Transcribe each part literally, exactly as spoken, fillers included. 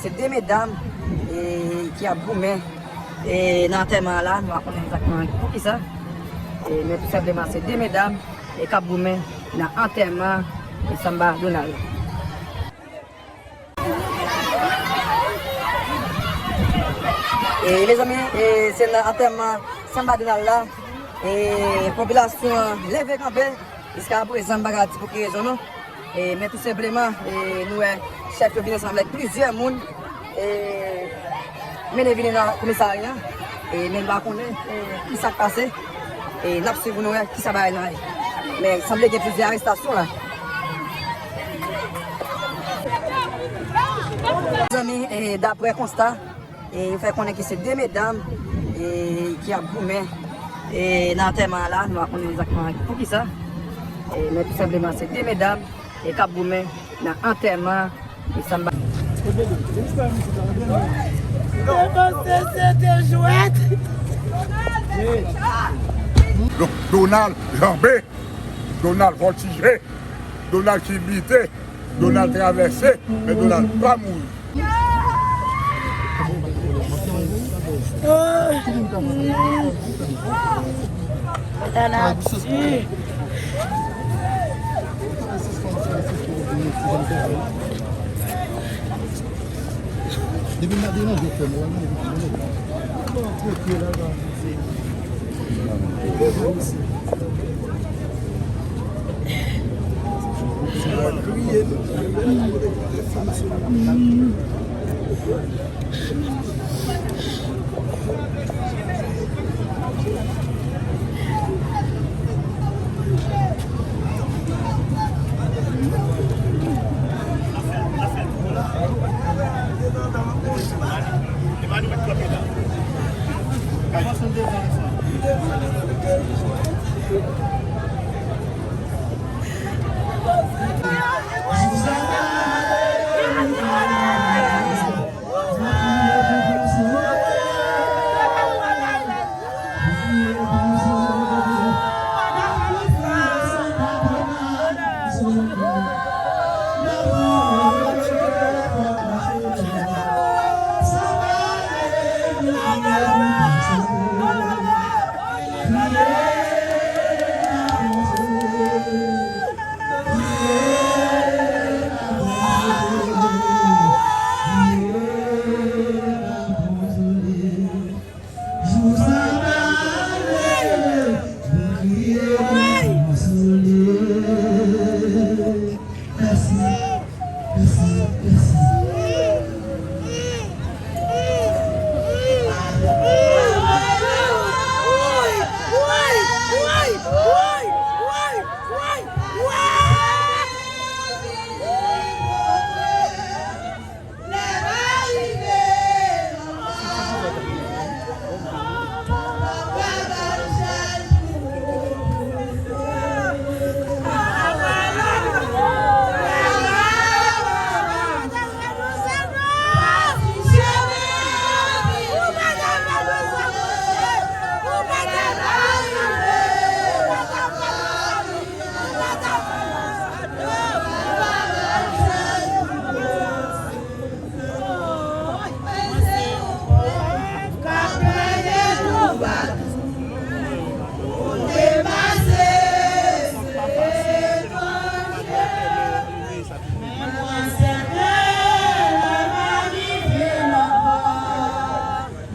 Se de medam e, ki ap goumen e, nan antèman an la, nou pa konnen egzakteman poukisa. E, men tou senpleman, se de medam e, k ap goumen nan antèman e, Samba Donald la. E, mezanmi, e, se nan antèman Samba Donald la, e, popilasyon an leve kanpe. Jiska prezan, m pa ka di pou ki rezon non. E, men tou senpleman, e, nou wè chèf yo vin ansanm avèk plizyè moun, e, mennen vini nan komisarya. E, men nou pa konnen, e, ki sa k pase. E, n ap swiv pou nou wè ki sa bagay la ye. Men sanble gen plizyè arestasyon la. Mezanmi, e, daprè konsta, e, yo fè konnen ke se de medam, e, ki ap goumen, e, nan antèman an la, nou pa konnen egzakteman poukisa. E, men tou senpleman, se de medam, e, k ap goumen nan antèman, e, Samba. Donk, Donald janbe, Donald vòltije, Donald ki bite, Donald travèse, men Donald pa mouri. Tanati. Depi m pa deranje frè m, ou wè m nan epi m nan.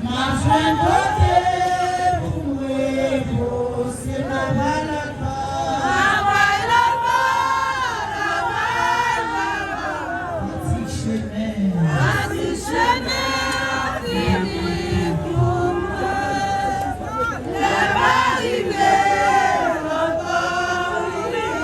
M ap jwenn kote pou m repoze. Travay lòt bò. Travay lòt bò. Travay lòt bò. Pati chemen. Pati chemen an fini pou mwen. Lè m arive lòt bò rimyè.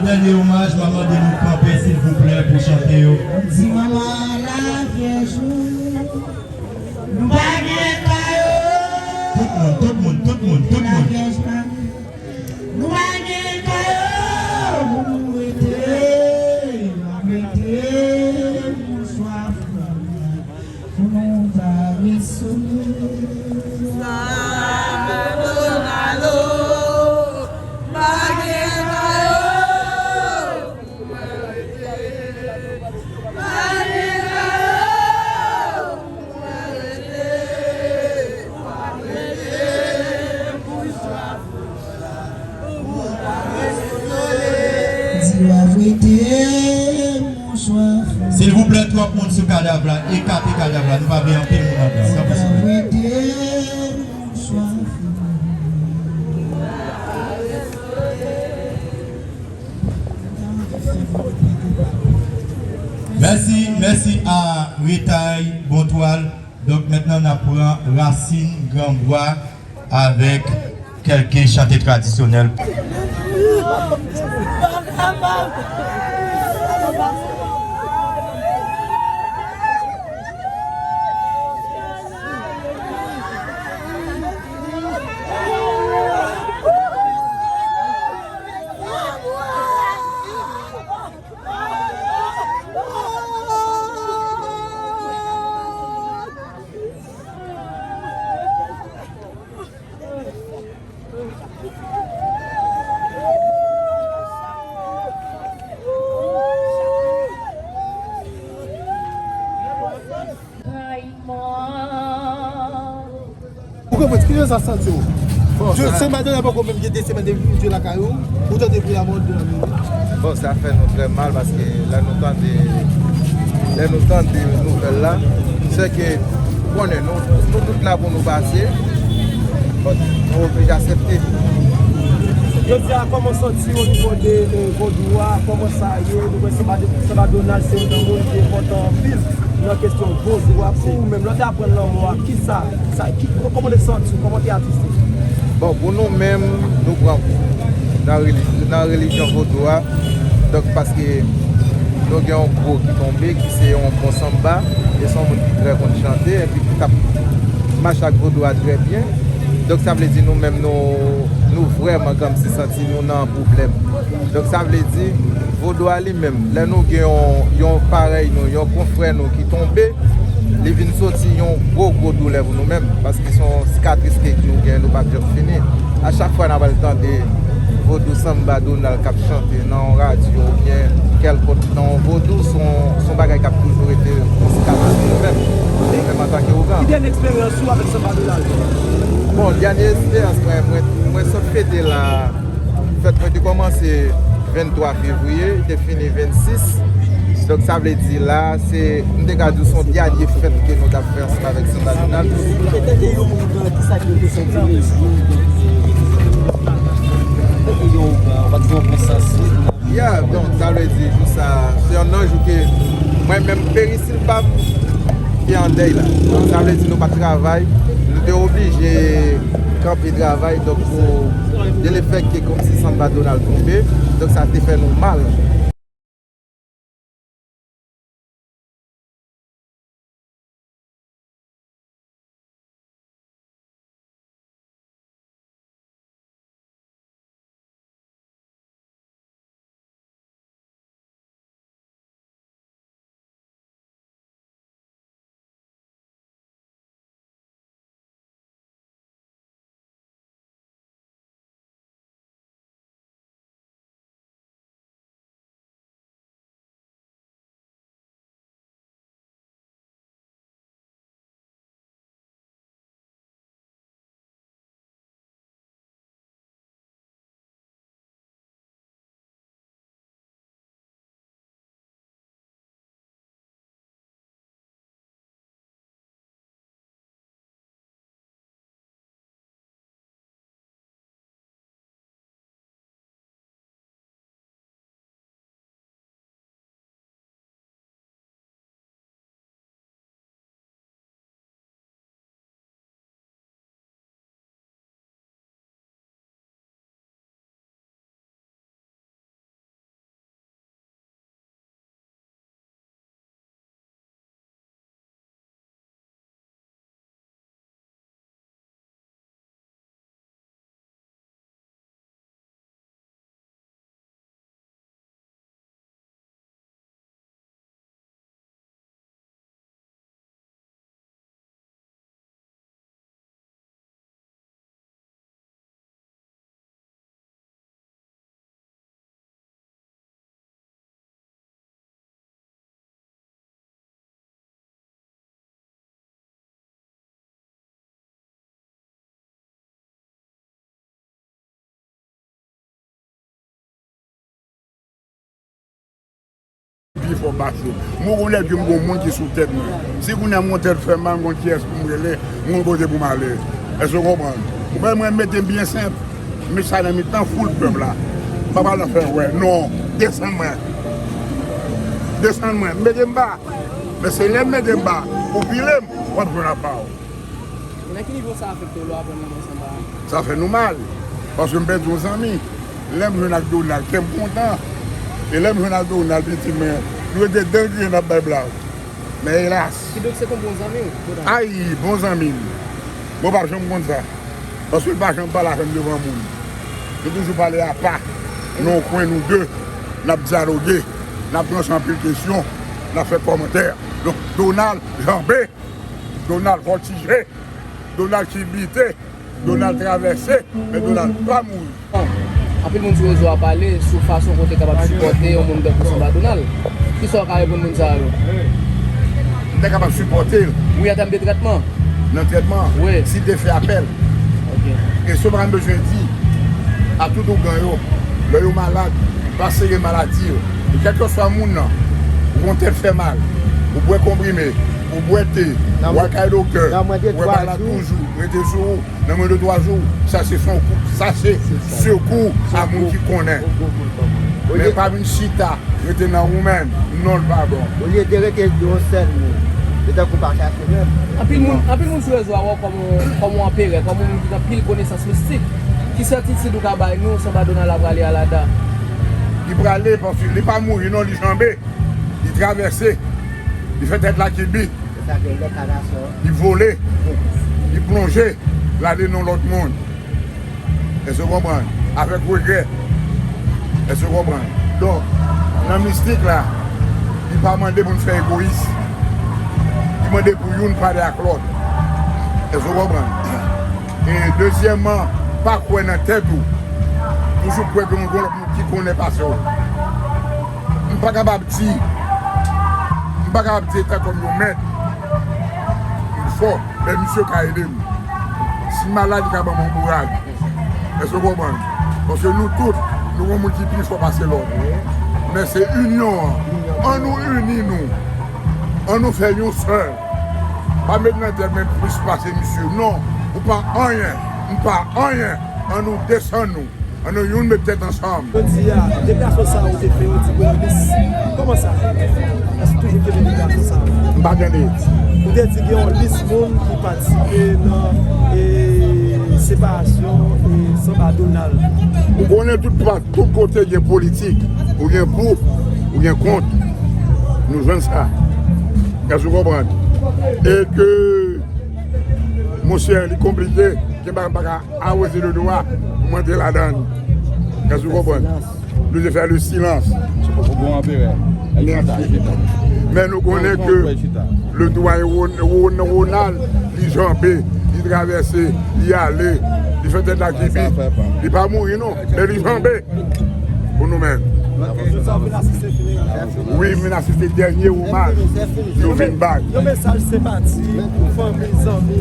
Dènye omaj, m ap mande nou kanpe, silvouplè, pou chante yo. Di manman la vyèj ou, nou pa gen kado. Tout moun, tout moun, tout moun, tout moun. Nou pa gen kado, nou rete, n ap rete, nou swaf. Pou nou pa resone. Sa Madonalo pa gen kado. Pa gen kado. Silvouplè, twòp moun sou kadav la, ekate kadav la, nou pa vle anpil moun anndan. Tanpri, silvouplè. Mèsi, mèsi a Retay Bontwal. Donk, mentnan, n ap pran Rasin Granbwa avèk kèlke chante tradisyonèl. Ou konprann, kijan sa santi w? Bon, Dye, sa Senbadonal poko menm gen de semèn depi w rive lakay ou, ou tande bri a bò de la. Bon, sa fè nou trè mal paske lè nou tande, lè nou tande nouvèl la, se ke konnen nou, nou tout la pou nou pase, but nou oblije aksepte. Jodi a, kòman w santi w onivo de, eh, vodou a? Kòman sa ye? Nou wè Senbado-, Senbadonal se yon moun ki enpòtan anpil nan kesyon vodou a. Pou ou menm, lè w te aprann lanmò a, kisa, sa, ki, kòman w te santi w? Kòman w te atriste? Bon, pou nou menm, nou pran kou nan reli-, nan relijyon vodou a. Donk, paske nou gen yon gwo ki tonbe, ki se yon bon sanba, e se yon moun ki trè konn chante, epi ki t ap mache ak vodou a trè byen. Donk, sa vle di nou menm, nou, nou vrèman kòmsi santi nou nan pwoblèm. Donk, sa vle di, vodou a li menm, lè nou gen yon, yon parèy nou, yon konfrè nou ki tonbe, li vin soti yon gwo, gwo doulè pou nou menm, paske se yon sikatris ke nou gen, nou p ap janm fini. A chak fwa n ap al tande vodou Senbadonal k ap chante nan yon radyo oubyen kèlkòt nan yon vodou, se yon, se yon bagay k ap toujou rete yon sikatris pou nou menm, nou menm antanke ougan. Ki dènye eksperyans ou avèk Senbadonal? Bon, dènye eksperyans mwen, mwen, mwen sot fete la. Fèt mwen te kòmanse venntwa fevriye, te fini vennsis. Donk, sa vle di la, se, m te ka di w, se yon dènye fèt ke nou t ap fè ansanm avèk Senbadonal. Etanke yon moun, kisa ke w te santi menm? Etanke yon, w pa t gen yon bon sansi? Ya, donk, sa vle di, jou sa, se yon nan jou ke mwen menm, perisil pa m, te an dèy la. Sa vle di nou pa t travay, nou te oblije kanpe travay, donk pou, de lefèt ke kòmsi Senbadonal tonbe, donk sa te fè nou mal. Pi fò pase. Mwen konnen ke m gon moun ki sou tèt mwen. Si kounye a m gon tèt fè mal, m gon kiyès pou m rele, m gon kote pou m ale. Èske w konprann? Ou wè mwen mete m byen senp. M met sa nan mitan foul pèp la. M pa pral nan fè wè. Non. Desann mwen. Desann mwen. Mete m ba. Men se lè m mete m ba, ou pile m, w ap jwenn apa w. Nan ki nivo sa afekte w lè w aprann lanmò Sanba a? Sa fè nou mal, paske m pèdi yon zanmi. Lè m jwenn ak Donald, kè m kontan. E lè m jwenn ak Donald, li di mwen, nou rete dan griyen n ap bay blag. Men elas. Kidonk se te yon bon zanmi w, Donald? Ay, bon zanmi m. Mwen pa janm konn sa. Paske l pa janm pale avè m devan moun. Nou toujou pale apa, nan yon kwen nou de, n ap dyaloge, n ap lanse anpil kesyon, n ap fè kòmantè. Donk, Donald janbe, Donald vòtije, Donald kilbite, Donald travèse, men Donald pa mouri. Anpil moun sou rezo a pale sou fason ke w te kapab sipòte yon moun tankou Sanba Donald. Kisa w ka reponn moun sa yo? M te kapab sipòte l. Wi, an tèm de trètman. Nan trètman, wi, si l te fè apèl. Ok. E sa w pa bezwen di a tout ougan yo, lè yo malad, pa sere maladi yo. E kèlkeswa moun nan, ou gon tèt fè mal, ou bwè konprime, ou bwè te, ou al kay doktè, ou wè malad toujou, rete sou ou. Nan mwen de twa jou, sa se sekou, sa se sekou a moun ki konnen. Men pa vin chita, rete nan ou menm, non l pa bon. Olye de rete yon sèl moun, se tankou pa chache menm. Anpil moun, anpil moun sou rezo a wè w kòm yon, kòm yon anperè, kòm yon moun ki gen anpil konesans mistik. Ki sètitid ou ka bay nou, Sanba Donald la prale a Lada? Li prale paske li pa mouri non, li janbe, li travèse, li fè tèt lakilbi. Li vole, li plonje, l ale nan lòt mond. Èske w konprann? Avèk regrè. Èske w konprann? Donk, nan mistik la, li pa mande pou n fè egoyis. Li mande pou youn pale ak lòt. Èske w konprann? E dezyèmman, pa kwè nan tèt ou. Toujou kwè gen yon lòt moun ki konnen pase w. M pa kapab di, m pa kapab di etan kòm yon mèt, m fò, men misye ka ede m. Si m malad, li ka ban m yon bourad. Èske w konprann? Paske nou tout, nou gon moun ki pi fò pase lòt. Men se inyon an. Ann nou ini nou. Ann nou fè yon sèl. Pa met nan tèt mwen plis pase misye. Non, ou pa anyen. M pa anyen. Ann nou desann nou. Ann nou youn met tèt ansanm. Jodi a, deplasman sa a ou te fè, ou di gen yon lis. Kòman sa? Èske w toujou kenbe deplasman sa a? M pa tande. Ou te di gen yon lis moun ki patisipe nan, e, separasyon, e, Sanba Donald. Ou konnen tout pa, tout kote gen politik. Ou gen pou, ou gen kont. Nou jwenn sa. Èske w konprann? E ke, monchè, li konplike, gen bagay m pa ka awoze de dwa pou m antre ladan l. Èske w konprann? Nou te fè le silans. Ou bon anperè. Mèsi. Men nou konnen ke le doyen Ron-, Ron-, Ronald, li janbe, li travèse, li ale, li fè tèt lakilbi. Li pa mouri non, men li janbe. Pou nou menm. Wi, m vin asiste dènye omaj nou vin bay. Yon mesaj senpati pou fanmi, zanmi.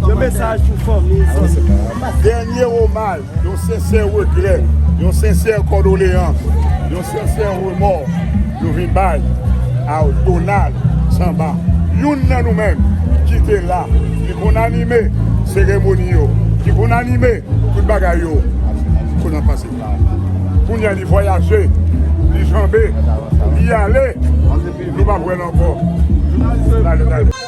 Yon mesaj pou fanmi, zanmi. Dènye omaj, yon sensè regrè, yon sensè kondoleyans, yon sensè remò nou vin bay a Donald Sanba. Youn nan nou menm ki te la, ki konn anime seremoni yo, ki konn anime tout bagay yo, konn ap pase. Kounye a li vwayaje, li janbe, li ale, nou p ap wè l ankò. Dale, dale.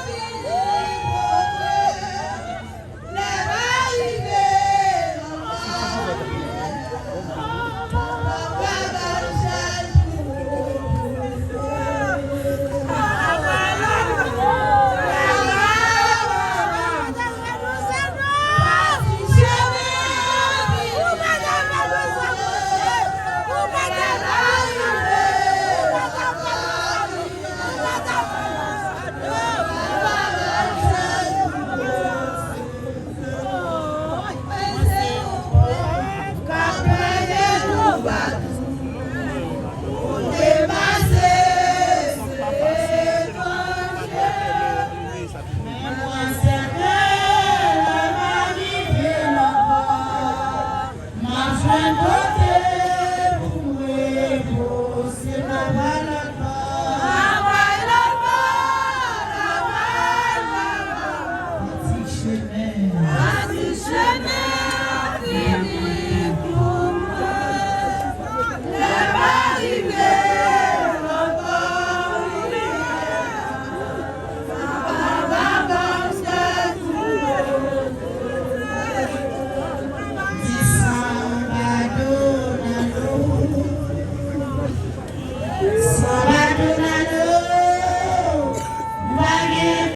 Amen.